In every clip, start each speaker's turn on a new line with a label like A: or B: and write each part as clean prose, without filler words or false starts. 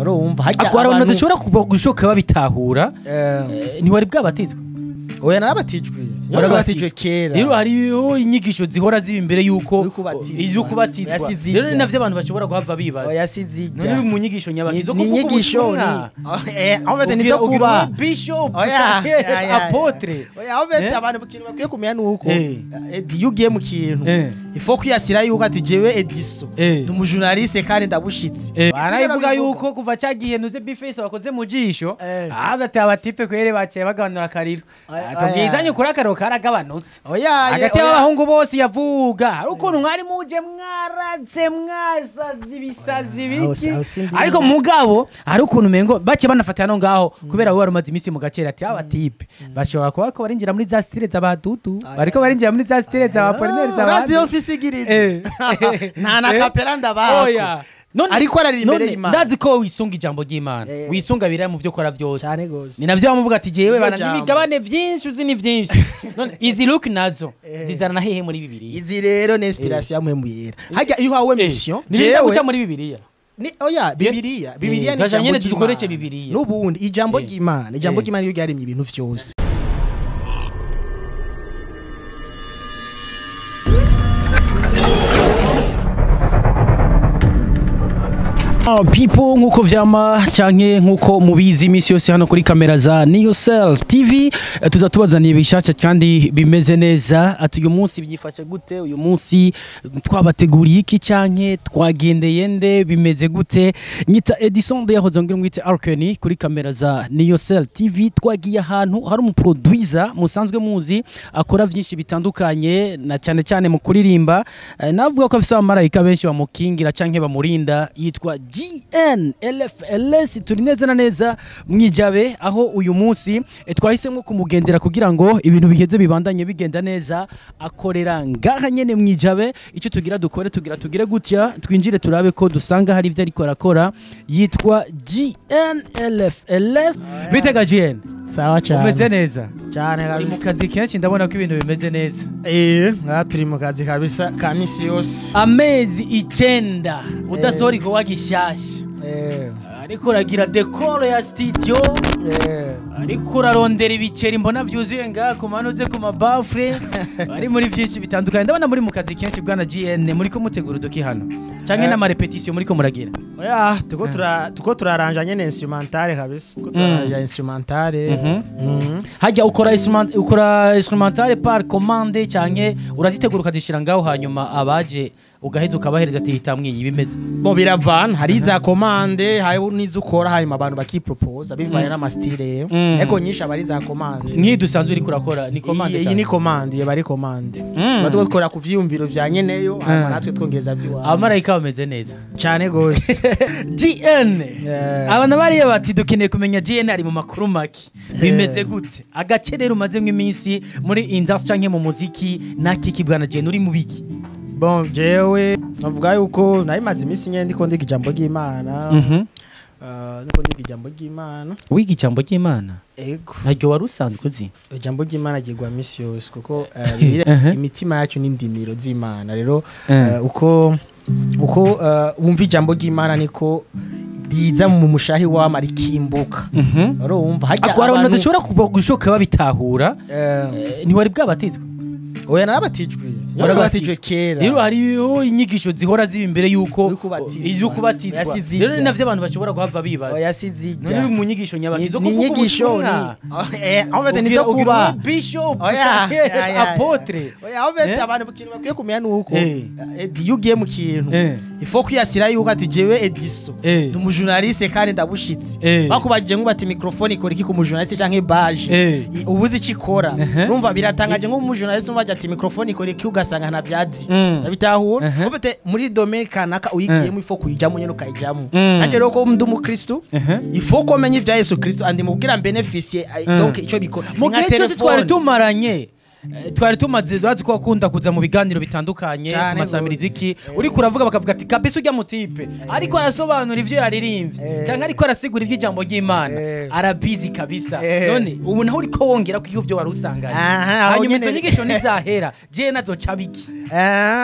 A: Urumva hajya
B: Ako hari abantu badashobora gushoka babitahura. Ntiwari bwabatizwe?
A: Oya, narabatijwe. Narabatijwe kera.
B: Rero hariho inyigisho zihora ziba imbere yuko
A: Yuko
B: kubatizwa.
A: Oya, si zijya.
B: Rero ni navyo abantu bashobora guhava bibaza.
A: Oya, si zijya.
B: None uri mu nyigisho nyabaki zo
A: Ni
B: kuvuga
A: inyigisho
B: ubutumwa?
A: Ni en fait ni zo kuba
B: bishop
A: Oya,
B: canke
A: ya, ya,
B: apôtre.
A: Oya, en fait
B: Eh?
A: abantu ikintu bakwiye kumenya nuko iyo ugiye mu kintu, il faut kwiyasira yuko ati jewe Ediso ndi umujournaliste kandi ndabushitse.
B: Barayivuga yuko kuva cyagiye nuze Bface wakoze mu jisho, aza ati abatipe kwere baciye bagabanura akariro.
A: Oya,
B: Tubwizanye
A: oya.
B: kuri akariro karagabanutse
A: Oya,
B: hagati
A: oya.
B: y'abahungu bose. Yavuga hari ukuntu mwari muje mwaraze mwasaze ibisazi biki,
A: Aho sindi.
B: ariko mugabo hari ukuntu umengo bace banafatira no ngaho kubera we wari umaze iminsi mu gaceri, ati abatipe bashobora kuba ko barinjira muri za style z'abadudu, bariko barinjira muri za style za Apollinaire
A: Urazi iyo
B: z'abandi.
A: mfise igiridi nta na kapera ndabako.
B: Oya.
A: Ariko ararira imbere
B: None
A: y'Imana.
B: ndazi ko wisunga ijambo ry'Imana, wisunga biriya mu byo ukora byose.
A: Cyane gose.
B: Ni navyo bamuvuga ati jewe
A: Iryo
B: bana
A: jambo.
B: n'imigabane byinshi uzi ni byinshi. None izi look nazo zizana hehe muri Bibiliya?
A: Izi rero ni inspiration ya Mpwemu Yera. Hajya iyo uhawe mission,
B: Nirinda
A: jewe
B: guca muri Bibiliya.
A: Ni oya, Bibiliya ni
B: Gaja
A: ijambo
B: nyene dukoreshe
A: ry'Imana.
B: Bibiliya.
A: N'ubundi ijambo ry'Imana, ijambo ry'Imana iyo ryaremye ibintu vyose.
B: People, nkuko vyama canke nkuko mubizi imisi yose hano kuri kamera za Niyocel TV, tuza tubazaniye ibishasha kandi bimeze neza. Ati uyu munsi byifashe gute? Uyu munsi twabateguriye iki canke twagendeye nde? Bimeze gute? Nyita Edison de yahoze ngira mwite Arkeni kuri kamera za Niyocel TV. Twagiye ahantu hari umuproducer musanzwe muzi akora vyinshi bitandukanye na cyane cyane mu kuririmba. Navuga ko afise abamarayika benshi bamukingira canke bamurinda, yitwa GN LFLS. Turi neza na neza mwijabe aho uyu munsi twahisemo kumugendera kugira ngo ibintu bigeze bibandanye bigenda neza. Akorera ngaha nyene mwijabe. Icyo tugira dukore, tugira tugire gutya, twinjire turabe ko dusanga hari ivyo ariko arakora. Yitwa GN LFLS. Bitega GN?
A: Sawa cyane.
B: Umeze neza?
A: Cyane
B: Uri mu
A: kabisa.
B: kazi kenshi, ndabona ko ibintu bimeze neza.
A: Ngaha turi mu kazi kabisa ka misi yose.
B: Amezi 9 udasohora igikorwa gishasha, ariko uragira décor ya studio, ariko urarondera ibiceri, mbona vyuzuye ngaha ku manuze ku mabafure ari muri vyinshi bitandukanye. Ndabona muri mu kazi kenshi. Bwana GN, muri ko mutegura uduki hano canke n'amarépétition muri ko muragira?
A: Oya, tuko turaranja nyene instrumentale kabisa, tuko turaranja instrumentale.
B: Hajya ukora instrument, ukora instrumentale par commande canke urazitegura ukazishira ngaho, hanyuma abaje ugaheza ukabahereza ati hitamwe iyi, bimeze?
A: Bo biravana, hari iza commande, hari n'izo ukora hanyuma abantu bakiproposa bivanye n'amastyle, ariko nyinshi aba ari iza commande.
B: Nk'iyi dusanzwe uriko urakora ni commande?
A: Iyi ni commande, iyo bari commande. Tuba dukora ku vyiyumviro vya nyeneyo, hanyuma natwe twongeza vy'iwacu.
B: Abamarayika bameze neza?
A: Cyane gose.
B: GN,
A: Yeah.
B: abantu bariya bati dukeneye kumenya GN ari mu makuru make, bimeze gute? Agace rero umazemo iminsi muri industry canke mu muziki nakiki, bwana GN, uri mu biki?
A: Bon, jewe navuga yuko nari maze iminsi nyene ndiko ndiga ijambo ry'Imana. Ndiko ndiga ijambo ry'Imana.
B: Wiga ijambo ry'Imana?
A: Ego.
B: Ntaryo wari usanzwe uzi?
A: Ijambo ry'Imana ryigwa misi yose kuko Bibiliya, imitima yacu n'indimiro z'Imana. Rero uko wumva ijambo ry'Imana niko riza mu mushahi wama rikimbuka. Urumva hajya
B: Ako hari abantu badashobora gushoka babitahura. Ntiwari bwabatizwe?
A: Oya, narabatijwe. Narabatijwe kera.
B: Rero hariho inyigisho zihora ziba imbere yuko
A: Yuko ubatizwa.
B: yuko ubatizwa.
A: Oya, si zijya.
B: Rero ni navyo abantu bashobora guhava bibaza.
A: Oya, si zijya.
B: None uri mu nyigisho nyabaki zo
A: Ni
B: kuvuga
A: inyigisho
B: ubutumwa?
A: Ni en fait ni zo
B: Ugira
A: kuba
B: bishop
A: Oya,
B: canke
A: ya.
B: apôtre.
A: Oya, en fait abantu ikintu bakwiye kumenya nuko iyo ugiye mu kintu, il faut kwiyasira yuko ati jewe Ediso ndi umujournaliste kandi ndabushitse. Bakubajije ngo bati microphone ikora iki ku mujournaliste canke badge, ubuzi icyo ikora. Urumva biratangaje nk'umujournaliste umvaje ati microphone ikora iki, ugasanga ntavyazi. Ndabitahura. Ufite muri domaine kanaka uyigiyemo, il faut kuyijamo nyene ukayijamo. Nanjye rero ko ndi umukristo, il faut ko menya ivya Yesu Kristo andi mubwira bénéficier, donc ico bikora.
B: Mu
A: Ni nka
B: gihe cyose twari
A: telefone.
B: tumaranye. Twari tumaze twakunda kuza mu biganiro bitandukanye ku masambiriziki, uriko uravuga bakavuga ati kabisa ujya mu type ariko arasobanura ivyo yaririmbye cyangwa ariko arasigura ivy'ijambo ry'Imana, arabizi kabisa. None ubu naho uriko wongera ko ivyo wari usanganye, hanyuma izo nyigisho nizahera je nazoca biki?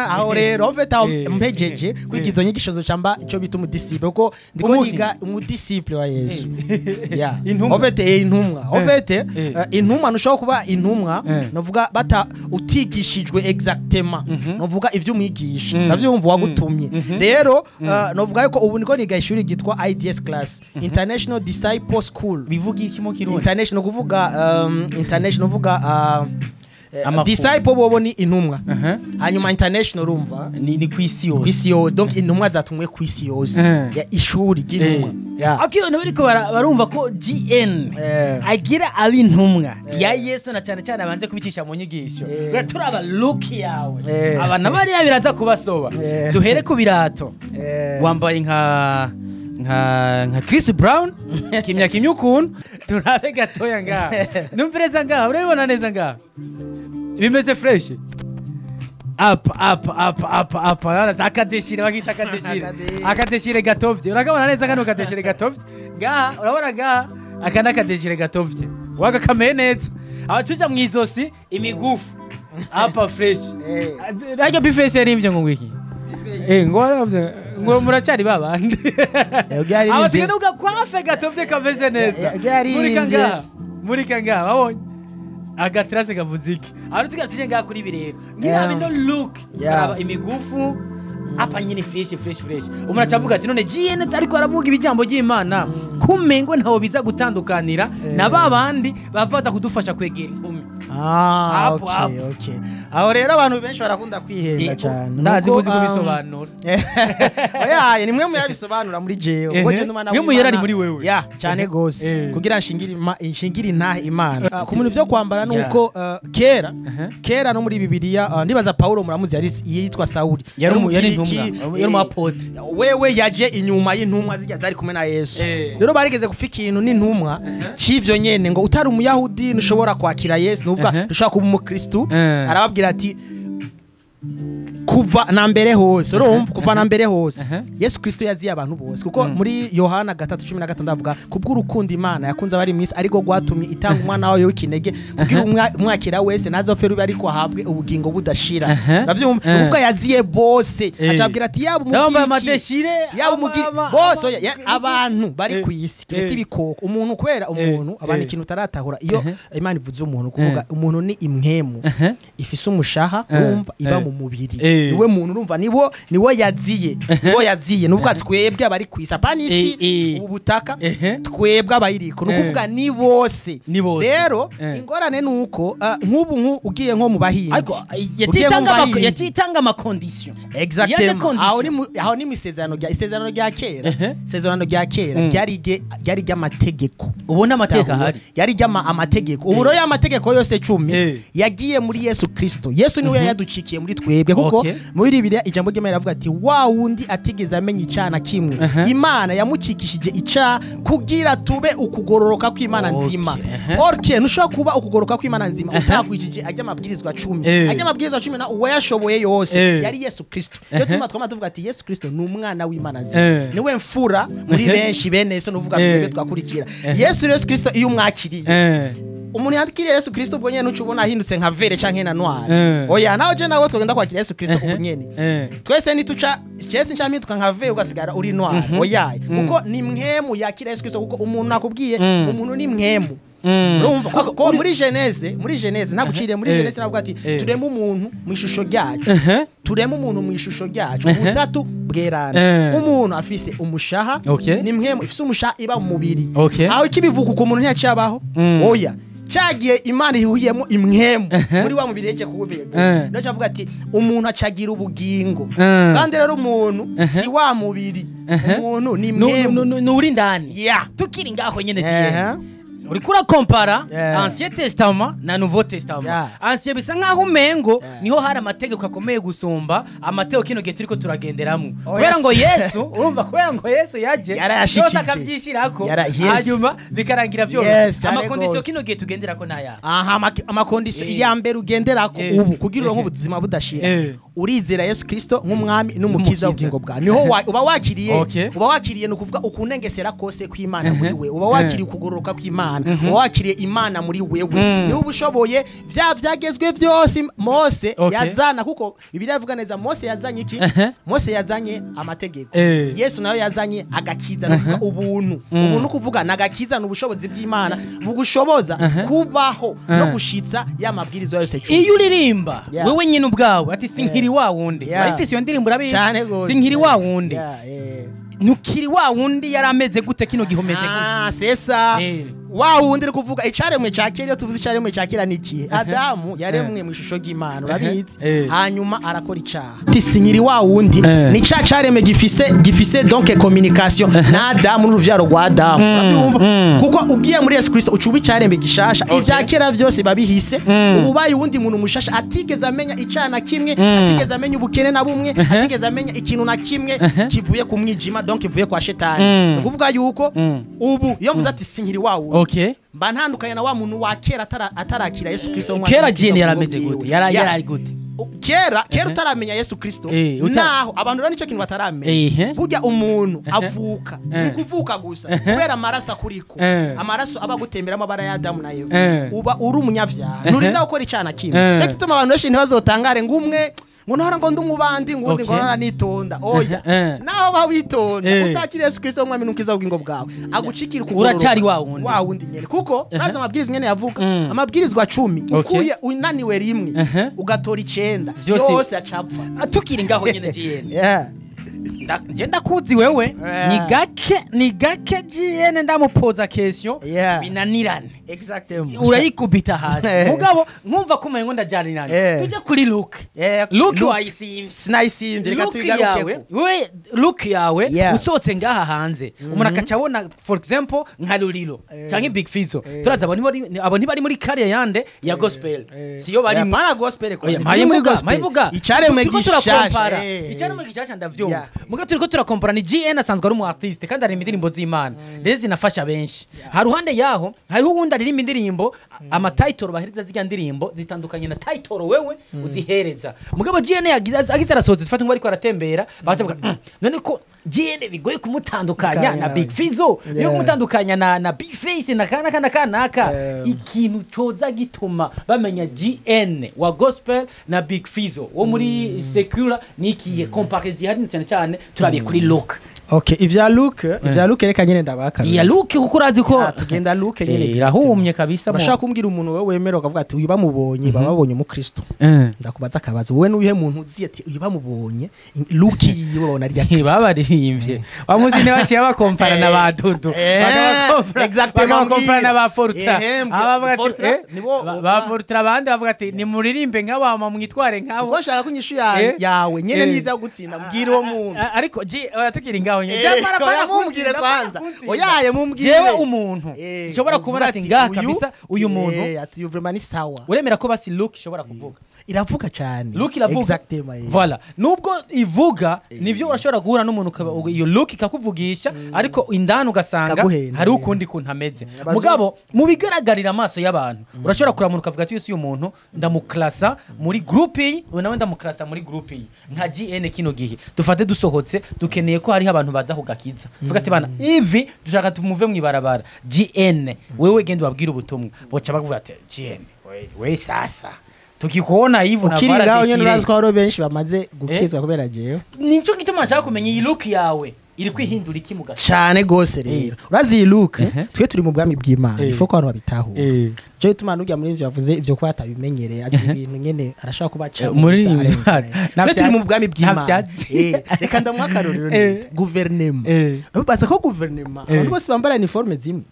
A: Aho rero mfeta mpejeje kwiga izo nyigisho zocamba ico bita umudisciple, kuko ndiko niga umudisciple wa Yesu. Yeah, ofete intumwa, ofete intumwa ntushobora kuba intumwa novuga bata utigishijwe exactement, novuga ivyo umwigisha navyumva wagutumye. Rero novuga yuko ubu niko niga ishuri gitwa IDS class, International Disciple School.
B: Bivuga iki mu Kirundi?
A: International kuvuga international kuvuga disciple bobo ni intumwa, hanyuma international urumva
B: ni kwisi yose,
A: kwisi yose, donc intumwa zatumwe kwisi yose, ya ishuri ry'intumwa.
B: Akiyo bariko barumva ko GN agira abintumwa ya Yesu, na cyane cyane abanze kubicisha mu nyigisho. Turaba look yawe, abana bariya biraza kubasoba. Duhere ku birato, wambaye nka Chris Brown kimya kimya ukuntu. Turabe gatoya ngaha, numvireza ngaha, urabibona neza ngaha bimeze fresh. Up up up up up, akadeshire bakita akadeshire, akadeshire gatovye, urakabona neza kano kadeshire gatovye ngaha, urabona ngaha aka nakadeshire gatovye wagakameye neza. Abatuja mu izosi imigufu apa fresh, rajya bifese yarimvye ngo ngwiki ngo muracari babandi. Abatugenda ugakwafe gatovye kameze neza. Muri kanga babonye agatrase kavuze iki? Aho tuje ngaha kuri birero ngira ino look, imigufu apa nyine fresh fresh fresh. Umuntu acavuga ati none GN ariko aravuga ibijambo ry'Imana, kumengo ntawo biza gutandukanira na babandi bavaza kudufasha kwegera inkumi.
A: Okay. Aho rero abantu benshi barakunda kwihenda cyane.
B: Ndazi muzi kubisobanura.
A: Oya, ni mwe muyabisobanura muri jewe. Ubwo je ndumana
B: mwe muyerari muri wewe.
A: Ya, cyane gose. Kugira nshingire intahe Imana. Ku bintu vyo kwambara nuko kera no muri Bibiliya ndibaza Paulo muramuzi yari yitwa Sauli.
B: Yari intumwa, yari umuapotre.
A: Wewe yaje inyuma y'intumwa zijya zari kumwe na Yesu. Rero barigeze gufika ikintu n'intumwa civyo nyene ngo utari umuyahudi ntushobora kwakira Yesu, nuvuga ntushobora kuba umukristo. Arababwira ati kuva na mbere hose, urumva kuva na mbere hose Yesu Kristo yaziye abantu bose, kuko muri Yohana 3:16 avuga kubw'urukundo Imana yakunze abari mwisi ariko gwatumye itanga umwana wayo w'ikinege kugira umwakira wese ntazopfe rubi ariko ahabwe ubugingo budashira. Ndavyumva kuvuga yaziye bose, acabwira ati yaba umugiriki yaba umugiriki bose abantu bari ku isi kirese ibikoko. Umuntu kwera umuntu abantu ikintu utaratahura iyo Imana ivuze umuntu kuvuga umuntu ni imwemu ifise umushaha urumva iba mu mubiri, niwe muntu urumva niwo yaziye, niwo yaziye nuvuga twebwe abari kwisa pani isi ubu butaka twebwe abayiriko nukuvuga ni bose. Rero ingorane nuko nkubu ugiye nko mu bahinzi
B: ariko yatitanga ama condition
A: exactement. Aho ni misezerano rya isezerano rya kera, isezerano rya kera ryari ry'amategeko,
B: ubona amateka hari
A: yari ry'ama amategeko. Ubu rero y'amategeko yose 10 yagiye muri Yesu Kristo. Yesu niwe yaducikiye muri twebwe, kuko muri Bibiliya ijambo ry'Imana rivuga ati wa wundi atigeze amenya icana kimwe, Imana yamucikishije ica kugira tube ukugororoka kw'Imana nzima. Orke ntushobora kuba ukugororoka kw'Imana nzima utakwijije ajya amabwirizwa 10. Ajya amabwirizwa 10 na uwayashoboye yose yari Yesu Kristo. Cyo tuma twama tuvuga ati Yesu Kristo ni umwana w'Imana nzima, niwe mfura muri benshi bene Yesu, nuvuga twebwe twakurikira Yesu Kristo. Iyo umwakiriye umuntu yandikiriye Yesu Kristo ubwo nyene ucubona ahindutse nka vere canke na noir. Oya nawe je nawe twagenda kwakira Yesu Kristo ubu nyene twese nituca Yesu ncamitwa nka vere ugasigara uri noir. Oya, kuko ni mwemu yakira Yesu Kristo, kuko umuntu akubwiye umuntu ni mwemu. Urumva ko muri Genese naguciriye muri Genese navuga ati tureme umuntu mu ishusho ryacu, tureme umuntu mu ishusho ryacu ubutatu bwerana. Umuntu afise umushaha ni mwemu ifise umushaha iba mu mubiri. Aho ikibivuga uko umuntu ntiyacabaho. Oya, cagiye Imana ihuyemo imwemu muri wa mubiri yeke kubega. Ndaca avuga ati umuntu acagira ubugingo. Kandi rero umuntu si wa mubiri, umuntu ni mwemu
B: nuri ndani. Tukiri ngaho nyene kiye. Uriko urakompara
A: Yeah.
B: Ancien Testament na Nouveau Testament.
A: Yeah.
B: Ancien bisa nkaho umengo
A: Yeah.
B: niho hari amategeko akomeye gusumba amategeko kino gihe turiko turagenderamo.
A: Oh,
B: Kubera
A: yes.
B: ngo Yesu, urumva, kubera ngo Yesu yaje
A: Yarayashikije.
B: byose akabyishirako,
A: Yes.
B: hanyuma bikarangira byoroshye.
A: Yes, cyane
B: Ama condition
A: gose.
B: kino gihe tugenderako naya.
A: Aha, ama condition iya mbere ugenderako ubu kugira uronke ubuzima budashira, urizera Yesu Kristo nk'umwami n'umukiza
B: N'umukiza.
A: w'ubugingo bwawe, niho uba wakiriye. Uba wakiriye, ni ukuvuga ukunengesera kose kw'Imana muri we, uba wakiriye ukugororoka kw'Imana, uba wakiriye Imana muri wewe, niho uba ushoboye vya vyagezwe byose Mose yazana, kuko Bibiliya ivuga neza Mose yazanye iki? Mose yazanye amategeko. Yesu nawe yazanye agakiza, ni ukuvuga ubuntu. Ubuntu kuvuga ni agakiza, ni ubushobozi bw'Imana bugushoboza kubaho no gushitsa ya mabwirizwa yose 10.
B: Iyo uririmba wewe nyine ubwawe ati sinkiri wa wundi, urayifise iyo ndirimbo, urabizi?
A: Cyane gose.
B: Sinkiri wa wundi.
A: Yeah, yeah.
B: Ntukiri wa wundi, yari ameze gute? Kino gihe umeze gute?
A: Ah, c'est ça. Wa wundi uri kuvuga icaremwe ca kera, iyo tuvuze icaremwe ca kera ni ikihe? Adamu yaremwe mu ishusho ry'Imana, urabizi? Hanyuma arakora icaha. Ati sinkiri wa wundi, ni ca caremwe gifise donc communication na Adamu n'uruvyaro rwa Adamu, urabyumva? Kuko ugiye muri Yesu Kristo ucuba icaremwe gishasha, ivya kera vyose babihise, ubu ubaye uwundi muntu mushasha atigeze amenya icaha na kimwe, atigeze amenya ubukene na bumwe, atigeze amenya ikintu na kimwe kivuye ku mwijima, donc kivuye kwa shetani. Ni ukuvuga yuko ubu iyo mvuze ati sinkiri wa wundi, mba ntandukanye na wa muntu wa kera atarakira Yesu Kristo nk'umwami
B: Kera
A: n'umukiza
B: jene
A: w'ubugingo
B: yarameze
A: bwiwe.
B: gute? Yarari gute?
A: Kera utaramenya Yesu Kristo, naho abantu rero nicyo kintu bataramenya. Burya umuntu avuka, ni kuvuka gusa kubera amaraso akuriko, amaraso aba agutembera, amabara ya Adamu na Eva, uba uri umunyabyaha, nturinda gukora icyaha na kimwe. Cyo gituma abantu benshi ntibazotangare ngo umwe ngo nahora ngo ndi umubandi, ngo undi ngo nahora nitonda. Oya, naho ba witonda, utakira Yesu Kristo umwami n'umukiza w'ubugingo bwawe, agucikira ukugororoka.
B: Uracyari wa wundi.
A: Wa wundi nyene, kuko urazi amabwiriza nyene yavuga, amabwirizwa 10, ukuye unaniwe rimwe ugatora 9, yose acapfa.
B: Ah, tukiri ngaho nyene jene, nje ndakuzi wewe. Ni gake jene ndamupoza question binanirane, urayikubita hasi. Mugabo nkumva ko umengo ndajarinane. Tujye kuri look. Look
A: Look.
B: wayisimvye?
A: Sinayisimbye, reka
B: Look yawe,
A: tuyigarukeko.
B: we look yawe, usohotse ngaha hanze umuntu akaca abona, for example, nka Lolilo canke Big Fizzo, turazi abo ntibari muri career yande ya gospel, siyo bari.
A: Pana gospel kwa
B: Oya,
A: turi
B: mpaye
A: muri
B: mvuga,
A: gospel.
B: mpaye mvuga.
A: Icaremwe
B: Turiko
A: gishasha.
B: turakompara. Icaremwe gishasha ndavyumva. Muga turiko turakompara ni GN asanzwe ari umu artiste kandi aririmba indirimbo z'Imana, rero zinafasha benshi. Haruhande yaho hariho uwundi aririmba indirimbo, ama title bahereza zirya ndirimbo zitandukanye na title wewe uzihereza. Mugabo GN agize arasohotse, dufate ngo ariko aratembera, bakaca bavuga, none ko GN bigoye kumutandukanya na Big Fizzo, bigoye kumutandukanya na Big Face na kana na kanaka." Ikintu coza gituma bamenya GN wa gospel na Big Fizzo wo muri secular nikiye? Comparaison ihari cyane cyane turabiye kuri look.
A: Okay, ivya look reka nyene ndabaka.
B: Iya look, kuko urazi ko
A: Ah, tugenda look nyene.
B: Irahumye kabisa.
A: Urashaka kumbwira umuntu wewe wemera ukavuga ati uyu bamubonye baba babonye umukristo? Ndakubaza akabazo, wowe n'uyihe muntu uzi ati uyu bamubonye look yiwe babona ari iya Kristo?
B: Babaririmbye bamuzi ne baciye bakompara na ba Dudu, bakabakompara na ba Fortra.
A: Mbwira.
B: Abavuga ati,
A: Fortra, nibo
B: ba Fortra, abandi bavuga ati nimuririmbe nk'abo hama mwitware nk'abo.
A: Kuko nshaka ko inyishu yawe nyene niza gutsinda, mbwira uwo muntu.
B: Ariko ji oya, tukiri ngaho nyene. Jamara
A: Oya,
B: pana
A: mumbwire
B: kuntsinda,
A: kwanza.
B: pana kuntsinda.
A: Oyaye, mumbwire.
B: Jewe umuntu nshobora kubona ati ngaha kabisa uyu muntu,
A: ati uyu vraiment ni sawa.
B: Uremera ko basi look ishobora kuvuga?
A: Iravuga cyane.
B: Look iravuga.
A: Exactement.
B: Voilà, nubwo ivuga nivyo, urashobora guhura n'umuntu iyo look ikakuvugisha, ariko indani ugasanga
A: Ikaguhenda,
B: hari ukundi kuntu ameze.
A: Abazungu-
B: Mugabo mu bigaragarira amaso y'abantu urashobora kuraba umuntu ukavuga ati uyu muntu ndamuklasa muri group iyi, uyu nawe ndamuklasa muri group iyi. Nka GN kino gihe dufate dusohotse, dukeneye ko hariho abantu baza kugakiza, vuga ati bana ivi dushaka tumuve mu ibarabara, GN wewe genda ubabwire ubutumwa, boca bakuvuga ati GN we sasa tukikuona hivi
A: Ukiri
B: unavara
A: ngaho nyene,
B: déchiré.
A: urazi ko hariho benshi bamaze gukizwa kubera jewe.
B: Nico gituma nshaka kumenya iyi look yawe iri kwihindura iki mu gace.
A: Cyane gose. Rero urazi iyi look, twe turi mu bwami bw'Imana, ifo ko abantu babitahura. Cyo gituma n'ujya muri ivyo yavuze ivyo kuba atabimenyereye, azi ibintu nyene arashaka kuba aca
B: Muri
A: gusa arengana. Twe turi mu bwami bw'Imana.
B: Nta
A: Reka ndamuha akarorero neza. Guverinema, baza ko guverinema abantu bose bambara uniforme zimwe?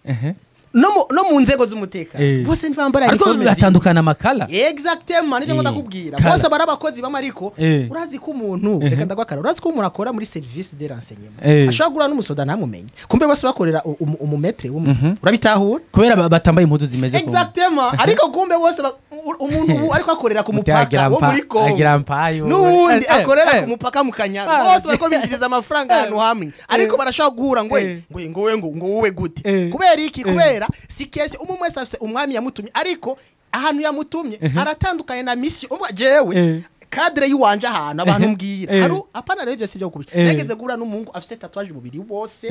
A: No mu nzego z'umutekano bose ntibambara
B: ariko
A: uniforme.
B: Batandukana amakala.
A: Exactement, nibyo ndakubwira.
B: Kala.
A: Bose bari abakozi bamwe, ariko urazi ko umuntu, reka ndagwakara, urazi ko umuntu akora muri service de renseignement ashobora guhura n'umusoda ntamumenye, kumbe bose bakorera umu maître w'umwe, urabitahura?
B: Kubera batambaye impuzu zimeze kumwe.
A: Exactement, ariko kumbe bose umuntu ubu ariko akorera ku mupaka wo muri Congo
B: Agira mpayo.
A: N'uwundi akorera ku mupaka mu Kanyana, bose bariko binjiriza amafaranga ahantu hamwe, ariko barashobora guhura ngo ngo ngo ngo ngo wowe gute? Kubera iki? Kubera si kese umwe wese afise umwami yamutumye, ariko ahantu yamutumye haratandukanye na mission. Umva, jewe cadre yiwanje, ahantu abantu mbwira haru apana. Rero ivyo sivyo kubisha. Nageze guhura n'umuhungu afise tatouage umubiri wose,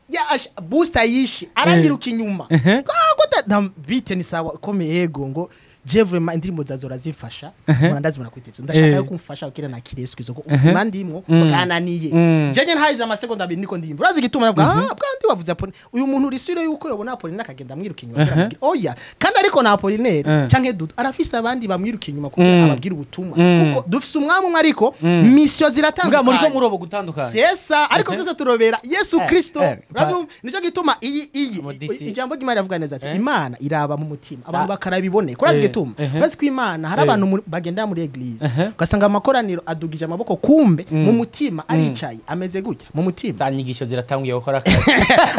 A: ya booster yishe arangiruka inyuma. Ah, gute bite? Ni sawa, komeye. Yego, ngo je vraiment indirimbo zazo razimfasha, mbona ndazibona kuri televiziyo, ndashaka yo kumfasha kugira na kireswe ko ubuzima ndimwo bwananiye. Je nyene hayize amasegonda 2 niko ndimba, urazi igituma navuga ah bwandi wavuze Apolline, uyu muntu urisire yuko yobona Apolline akagenda amwiruka inyuma kugira amubwire oya, kandi ariko na Apollinaire canke Dudu arafise abandi bamwiruka inyuma kugira ababwire ubutumwa, kuko dufise umwami umwe ariko mission
B: Mbwa
A: ziratandukanye.
B: muri ko murobo gutandukanye.
A: Sesa, ariko twese turobera Yesu Kristo. Urabyumva? Nicyo gituma iyi
B: Modisi.
A: ijambo ry'Imana rivuga neza ati Imana iraba mu mutima, abantu bakarabiboneka. Urazi igituma? Urazi ko Imana hari abantu bagenda muri église, ugasanga amakoraniro adugije amaboko, kumbe mu mutima aricaye ameze gutya mu mutima.
B: Za nyigisho ziratanguye gukora akazi.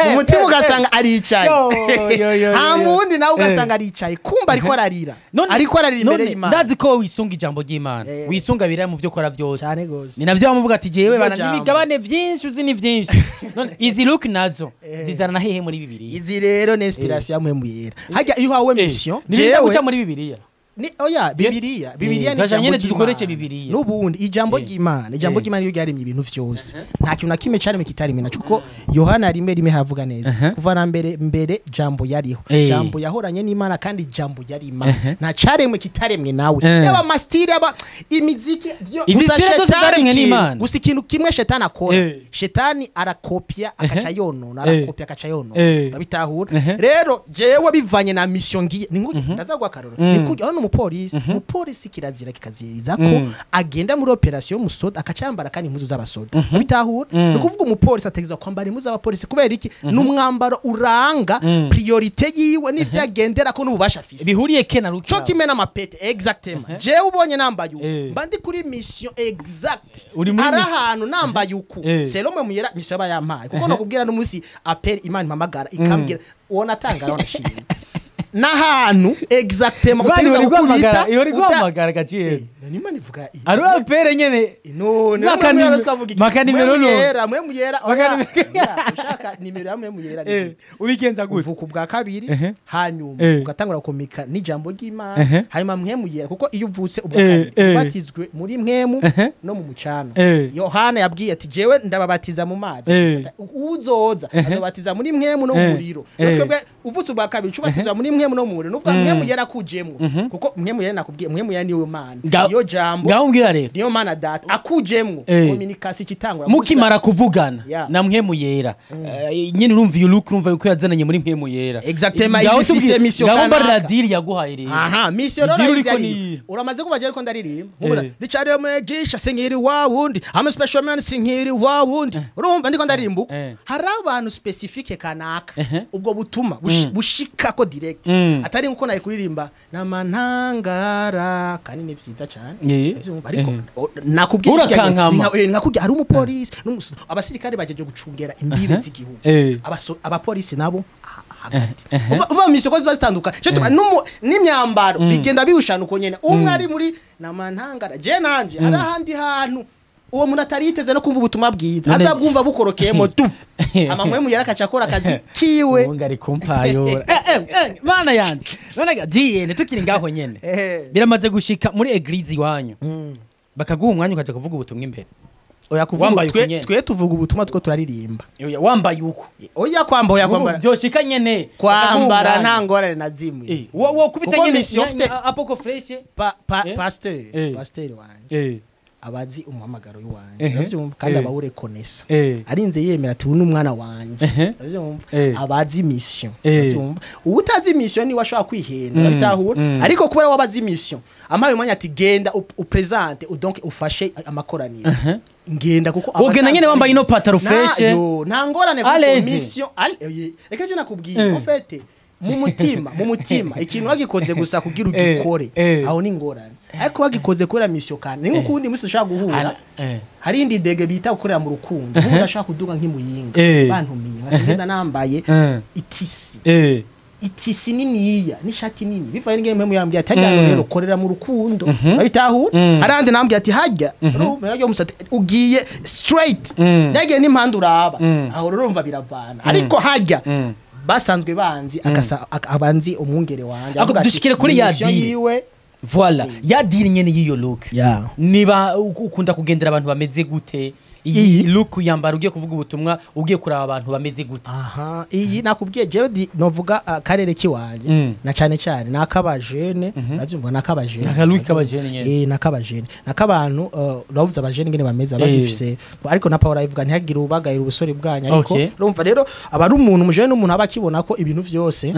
A: Mu mutima ugasanga aricaye.
B: Yo, yo, yo, yo,
A: Hama
B: yo.
A: uwundi nawe ugasanga aricaye, kumbe ariko ararira, ariko ararira imbere
B: None
A: y'Imana.
B: Ndazi ko wisunga ijambo ry'Imana, wisunga biriya mu byo ukora byose.
A: Cyane gose.
B: Ni navyo bamuvuga ati jewe
A: Niryo
B: bana
A: jambo.
B: n'imigabane vyinshi uzi ni vyinshi. None izi look nazo zizana hehe muri Bibiliya?
A: Izi rero ni inspiration ya Mpwemu Yera. Harya iyo uhawe mission,
B: Ni birinda
A: jewe
B: guca muri Bibiliya.
A: Ni oya, Bibiliya ni
B: Tuja
A: ijambo
B: nyene dukoreshe
A: ry'Imana.
B: Bibiliya.
A: N'ubundi ijambo ry'Imana, ijambo ry'Imana iyo ryaremye ibintu vyose, nta kintu na kimwe caremwe kitaremwe naco, kuko Yohana 1:1 havuga neza: kuva na mbere mbere jambo yariho, jambo yahoranye n'Imana, kandi jambo yari Imana. Nta caremwe kitaremwe nawe, yaba ama style, yaba imiziki,
B: Izi
A: gusa
B: style zose
A: shetani
B: zaremwe n'Imana.
A: Gusa ikintu kimwe shetani akora, shetani arakopia akaca yonona, arakopia akaca yonona. Urabitahura? Rero jewe bivanye na mission ngiye, ni nkuki ndaza guha akarorero, ni kuki aho umupolisi kirazira kikaziriza ko agenda muri opération musoda akaca yambara kandi impuzu z'abasoda. Urabitahura? Ni ukuvuga umupolisi ategerezwa kwambara impuzu z'abapolisi. Kubera iki? Ni umwambaro uranga priorité yiwe n'ivyo agendera ko n'ububasha afise.
B: Bihuriye ke na look?
A: Co kimwe n'amapete, exactement. Jewe ubonye nambaye uku, mba ndi kuri mission exact.
B: Uri muri
A: Ari
B: mission.
A: ahantu nambaye uku, selon mwe muyera mission aba yampaye, kuko nokubwira n'umunsi appel Imana impamagara ikambwira uwo natangara wanashimye n'ahantu exactement
B: Imana
A: utegerezwa
B: ihora iguhamagara,
A: gukubita
B: ihora iguhamagara gaciye.
A: None Imana ivuga
B: Ari apere nyene.
A: None
B: Maka
A: mwe twavuga iki?
B: Maka nimero
A: Mwe
B: no.
A: muyera, mwe muyera, oya,
B: Maka
A: oya, ushaka nimero ya mwe muyera ni gute?
B: Ubigenza gute?
A: Uvuka ubwa kabiri, hanyuma ugatangura gukomika n'ijambo ry'Imana, hanyuma Mpwemu Yera, kuko iyo uvutse ubwa kabiri ubatizwe muri Mpwemu no mu mucana. Yohana yabwiye ati jewe ndababatiza mu mazi, uzoza azobatiza muri Mpwemu no mu muriro. Twebwe uvutse ubwa kabiri ubatizwa muri Mpwemu no mu muriro, nuvuga Mpwemu Yera akujemwo, kuko Mpwemu Yera, nakubwiye, Mpwemu Yera niwe Mana, iyo jambo,
B: Ngaho mbwira rero.
A: niyo Mana Data akujemwo, communication ikitangura.
B: Mukimara kuvugana na Mpwemu Yera, nyene urumva iyo look, urumva yuko yazananye muri Mpwemu Yera.
A: Exactement,
B: Ngaho
A: ifise mission
B: ngaho mbarira
A: kanaka.
B: deal yaguhaye rero.
A: Aha, mission rero
B: Deal
A: urayizi
B: uriko
A: ariyo.
B: niyi.
A: Uramaze kuba ariko ndaririmba nkubuza ndicariye mwegisha sinkiri wa wundi, I'm a special man, sinkiri wa wundi. Urumva ndiko ndaririmba uko hari abantu spécifique kanaka ubwo butuma bushikako direct, atari nkuko nari kuririmba namantangara, kandi ni vyiza cyane. Uravyumva? Ariko nakubwiye
B: Urakankama.
A: Nakubwiye hari umupolisi abasirikare bajeje gucungera imbibe z'igihugu, abapolisi nabo hagati. Uva mu isoko ziba zitandukanye. Cyo tuma n'imyambaro bigenda bihushana uko nyene, umwe ari muri namantangara, je nanje hari ahandi hantu uwo muntu atari yiteze no kumva ubutumwa bwiza, azabwumva bukorokeyemo tu amamwe muyera akaca akora akazi kiwe.
B: Ubu ngari kumpayora. Mana yanje, none ga GN tukiri ngaho nyene, biramaze gushika muri église iwanyu bakaguha umwanya ukaja kuvuga ubutumwa imbere?
A: Oya, kuvuga
B: Wambaye uko
A: twe,
B: nyene.
A: twe tuvuga ubutumwa two turaririmba.
B: Oya, wambaye uko.
A: Oya, kwamba oya, kwambara
B: Byoshika nyene
A: kwambara
B: bakaguha
A: nta
B: umwanya.
A: ngorane na zimwe.
B: Wo kubita
A: Kuko
B: nyene
A: mission
B: apoko fresh.
A: Pasteur, pasteur wanje abazi umuhamagaro wanje, uravyumva, kandi abawurekonesa, arinze yemera ati uyu ni umwana wanje, uravyumva, abazi mission, uravyumva. Utazi mission niwe ashobora kwihenda, urabitahura? Ariko kubera wabazi mission, amaye umwanya ati genda uprésente, donc ufashe amakoraniro, ngenda kuko
B: Ugenda
A: abasanzwe
B: nyene wambaye ino pataro
A: Na-
B: fresh.
A: yo, nta ngorane kuko
B: Aleze.
A: mission reka je nakubwiye, en fait Mu mutima ikintu wagikoze gusa kugira ugikore, aho ni ingorane. Ariko wagikoze kubera mission, kandi ni nk'uko uwundi munsi ushobora guhura, hari indi degré bita gukorera mu rukundo. Ubu ndashaka kuduga nk'imuyinga, bantumiye, nkaca ngenda nambaye itissu, itissu niniya n'ishati nini, bivaye n'ingene mpemu yambwiye ati hajya hano. Rero korera mu rukundo, babitahura. Hari ahandi nambwiye ati hajya urumva hajya umusatsi ugiye straight, nagiye n'impande uraba. Aho rero urumva biravana, ariko hajya basanzwe banzi agasa abanzi umwungere wanje
B: Ako
A: avuga ati,
B: dushikire kuri
A: "Ni
B: ya
A: mission
B: deal."
A: yiwe.
B: Voilà, ya deal nyene y'iyo look. Niba ukunda kugendera abantu bameze gute, iyi
A: Iyi?
B: look yambara ugiye kuvuga ubutumwa, ugiye kuraba abantu bameze gute?
A: Aha, iyi nakubwiye jewe novuga akarere kiwanje na cyane cyane nakabajene, navyumva, nakabajene.
B: Aka look k'abajene nyene.
A: Eh, nakabajene, nakabantu, uravuze abajene ngene bameze, abagifise, ariko na Paul ayivuga ntihagire ubagayira ubusore bwanyu, ariko urumva rero aba ari umuntu umujene n'umuntu aba akibona ko ibintu vyose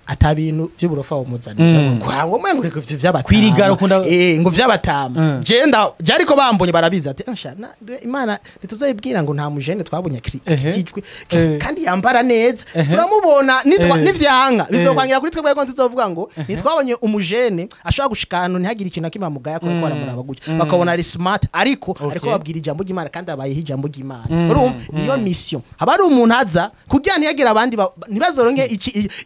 A: ata bintu vy'uburofa bumuzanira, ngo mwe ngo reka ivyo vy'abatama.
B: Kwirigara ukunda-
A: Eh, ngo vy'abatama. Je nda je, ariko bambonye barabizi ati: "Ansha Imana ntituzoyibwira ngo nta mujene twabonye akijwe kandi yambara neza, turamubona nitwa nivyanka bizokwangira kuri twebwe, ko tuzovuga ngo ntitwabonye umujene ashobora gushika ahantu ntihagire ikintu na kimwe amugaya, ko baramuraba gutya bakabona ari smart, ariko ariko babwira ijambo ry'Imana kandi abayeho ijambo ry'Imana." Urumva niyo mission, haba hari umuntu aza kugira ntihagire abandi ntibazoronke